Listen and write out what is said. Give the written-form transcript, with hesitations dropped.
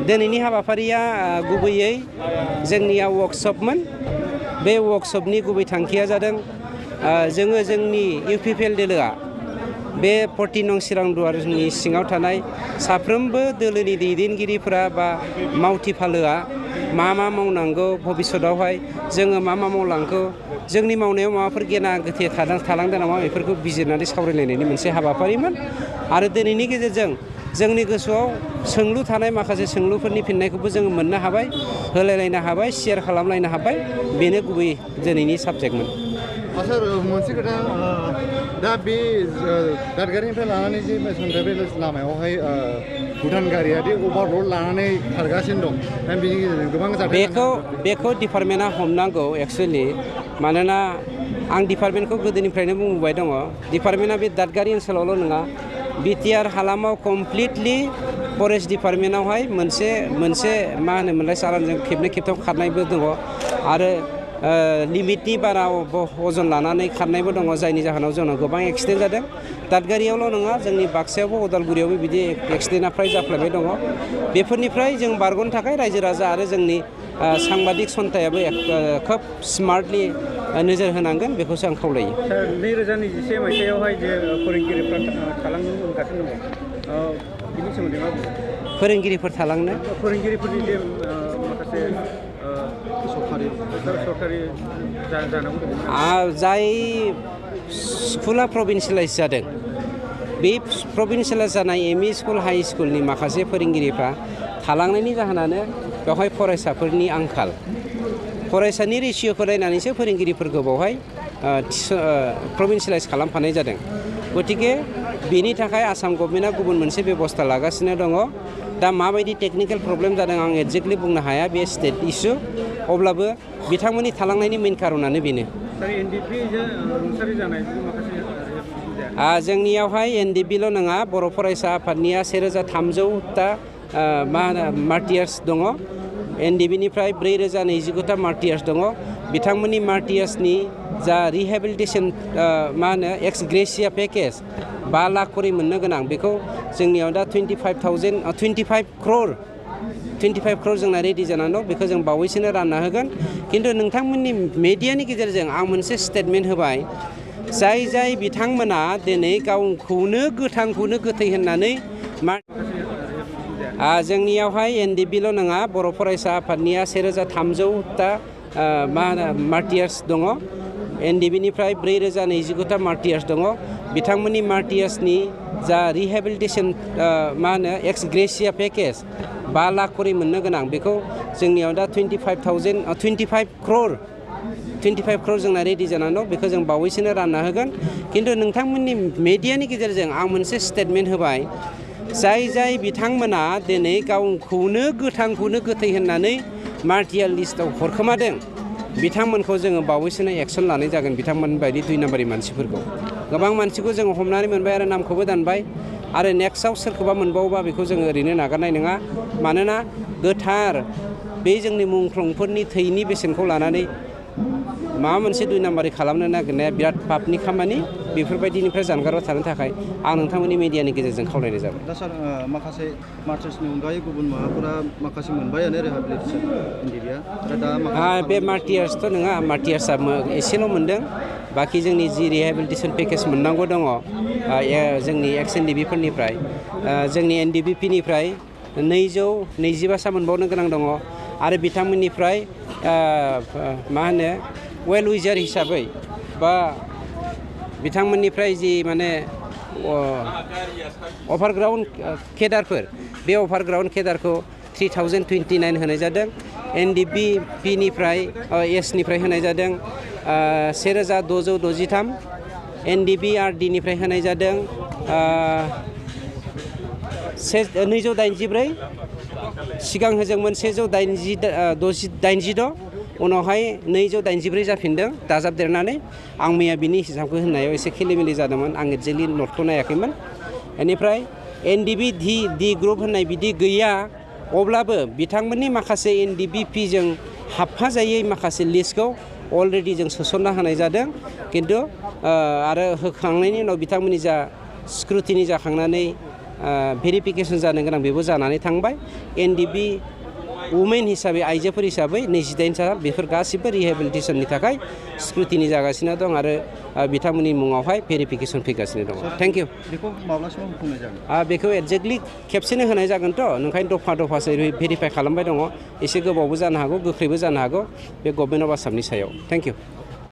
दिनैनि हाबाफारिया गुबैयै जोंनिया वर्कशपमोन। बे वर्कशपनि गुबै थांखिया जादों जोङो जोंनि इउपिपिएल दोलोआ बे 14 नं चिरां दुवारनि सिङाव थानाय साफ्रोमबो दोलोनि दैदेनगिरिफोरा बा मावथि फालोआ मा मावनांगौ भबिष्यतआवहाय जोङो मा मावलांखो जोंनि मावनायाव माबाफोर गेना गोथे थालांदों नामा बेफोरखौ बिजिरनानै सावरायलायनायनि मोनसे हाबाफारिमोन। आरो दिनैनि गेजेरजों जोंनि गोसोआव सोंलु थानाय माखासे सोंलुफोरनि फिननायखौबो जोङो मोननो हाबाय, होलायलायनो हाबाय, शेयार खालामलायनो हाबाय। बेनो गुबै दिनैनि साबजेक्टमोन। सार मोनसे खोथा दा बे दादगारिनिफ्राय लानानै जे बे लामायावहाय भुटान गारिया दि अभारलड लानानै खारगासिनो दं, दा बेनि गेजेरजों गोबां जाथाय बेखौ डिपार्टमेन्टआ हमनांगौ एक्सुवेलि। मानोना आं डिपार्टमेन्टखौ गोदोनिफ्रायनो बुंबोबाय दङ। डिपार्टमेन्टआ बे दादगारि ओनसोलावल' नङा, बिटिआर हालामाव कमप्लिटलि फरेस्ट डिपार्टमेन्टआवहाय मोनसे मा होनोमोनलाय चालानजों खेबनै खेबथाम खारनायबो दङ आरो लिमिटनि बारा अजन लानानै खारनायबो दङ, जायनि जाहोनाव जोंनाव गोबां एक्सिडेन्ट जादों। दादगारियावल' नङा, जोंनि बाक्सायावबो उदालगुरियावबो बिदि एक्सिडेन्टआ फ्राय जाफ्लेबाय दङ। बेफोरनिफ्राय जों बारग'नो थाखाय रायजो राजा आरो जोंनि सांबादिक सन्थायाबो खोब स्मार्टलि नोजोर होनांगोन, बेखौसो आं खावलायो। 2021 मायथाइयावहाय जे फोरोंगिरिफ्रा थालांनो मोनगासिनो दङ, बिनि सोमोन्दै मा बुङो? फोरोंगिरिफोर थालांनो फोरोंगिरिफोरनि जे माखासे सरकारि जानांगौ जाय स्कुला प्रभिन्सियेलाइज जादों, बे प्रभिन्सियेलाइज जानाय एमइ स्कुल हाइ स्कुलनि माखासे फोरोंगिरिफ्रा थालांनायनि जाहोनानो बेवहाय फरायसाफोरनि आंखाल। फरायसानि रेसिय'खौ नायनानैसो फोरोंगिरिफोरखौ बेवहाय प्रभिन्सियेलाइज खालामफानाय जादों। गतिके बेनि थाखाय आसाम गभर्नमेन्टआ गुबुन मोनसे बेबस्था लागासिनो दङ। दा माबायदि टेकनिकेल प्रब्लेम जादों आं एक्जेक्टलि बुंनो हाया, बे स्टेट इस्यु। अब्लाबो बिथांमोननि थालांनायनि मेन कारनानो बेनो। जोंनियावहाय एनडिपिल' नङा, बर' फरायसा आफादनिया 1300ता मा होनो मार्टियार्स दङ। एनडिपिनिफ्राय 4029ता मार्टियार्स दङ। बिथांमोननि मार्टियार्सनि जा रिहेबिलिटेसन मा होनो एक्स ग्रेसिया पेकेज 5 लाख करि मोननो गोनां, बेखौ जोंनियाव दा 25 क्र'र जोंना रेडि जानानै दं। बेखौ जों बावैसोनो रानना होगोन। खिन्थु नोंथांमोननि मेडियानि गेजेरजों आं मोनसे स्टेटमेन्ट होबाय, जाय बिथांमोना दिनै गावखौनो गोथांखौनो गोथै होननानै जोंनियावहाय एनडिपिल' नङा, बर' फरायसा आफादनिया 1300ता मा होनो मार्टियार्स दङ। एनडिपिनिफ्राय 4029ता मार्टियार्स दङ। बिथांमोननि मार्टियार्सनि जा रिहेबिलिटेसन मा होनो एक्स ग्रेसिया पेकेज 5 लाख करि मोननो गोनां, बेखौ जोंनियाव दा 25 क्र'र जोंना रेडि जानानै दं। बेखौ जों बावैसोनो रानना होगोन। खिन्थु नोंथांमोननि मेडियानि गेजेरजों आं मोनसे स्टेटमेन्ट होबाय, जाय बिथांमोना दिनै गावखौनो गोथांखौनो गोथै होननानै मार्टियार लिस्टआव हरखोमादों, बिथांमोनखौ जोङो बावैसोनो एक्सन लानाय जागोन। बिथांमोन बायदि 2 नाम्बारनि मानसिफोरखौ गोबां मानसिखौ जोङो हमनानै मोनबाय आरो नामखौबो दानबाय। आरो नेक्स्टआव सोरखौबा मोनबावोबा बेखौ जोङो ओरैनो नागारनाय नङा। मानोना गोथार बे जोंनि मुंख्लंफोरनि थैनि बेसेनखौ लानानै माबा मोनसे 2 नाम्बारि खालामनो नागिरनाया बिराद पापनि खामानि। बेफोरबायदिनिफ्राय जानगाराव थानो थाखाय आं नोंथांमोननि मिडियानि गेजेरजों खावलायनाय जाबाय। दा सार, माखासे मार्टियार्सनि अनगायै गुबुन माबाफोरा माखासे मोनबायानो रिहेबिलिटेसन एनडिपिआ। बे मार्टियार्सथ' नङा, मार्टियार्सआ एसेल' मोनदों। बाखि जोंनि जि रिहेबिलिटेसन पेकेज मोननांगौ दङ जोंनि एक्स एनडिपिफोरनिफ्राय, जोंनि एनडिपिनिफ्राय 225सा मोनबावनो गोनां दङ। आरो बिथांमोननिफ्राय मा होनो वेल उइजार हिसाबै बा बिथांमोननिफ्राय जि माने अभारग्राउन्ड केडारफोर, बे अभारग्राउन्ड केडारखौ 3029 होनाय जादों। एनडिपिनिफ्राय एसनिफ्राय होनाय जादों 1663, एनडिपिआरडिनिफ्राय होनाय जादों 284, सिगां होजोंमोन 186, उनावहाय 284 जाफिनदों दाजाबदेरनानै। आं मैया बिनि हिसाबखौ होननायाव एसे खेलिमेलि जादोंमोन, आं एक्जेक्टलि नटखौ नायाखैमोन। बेनिफ्राय एनडिपि डि ग्रुप होननाय बिदि गैया, अब्लाबो बिथांमोननि माखासे एनडिपिजों हाबफाजायै माखासे लिस्टखौ अलरेडि जों सोसनना होनाय जादों। किन्तु आरो होखांनायनि उनाव बिथांमोननि जा स्क्रुटिनि जाखांनानै भेरिफिकेसन जानो गोनां बेबो जानानै थांबाय एनडिबि वुमेन हिसाबै आइजोफोर हिसाबै 28 सा बेफोर गासिबो रिहेबिलिटेसननि थाखाय स्क्रुटिनि जागासिनो दं आरो बिथांमोननि मुङावहाय भेरिफिकेसन फैगासिनो दङ थेंक इउ बेखौ माब्लासिमाव होफुंनाय जागोन बेखौ एक्जेक्टलि खेबसेनो होनाय जागोनथ' ओंखायनो दफा दफासो भेरिफाइ खालामबाय दङ एसे गोबावबो जानो हागौ गोख्रैबो जानो हागौ बे गभर्नमेन्ट अफ आसामनि सायाव थेंक इउ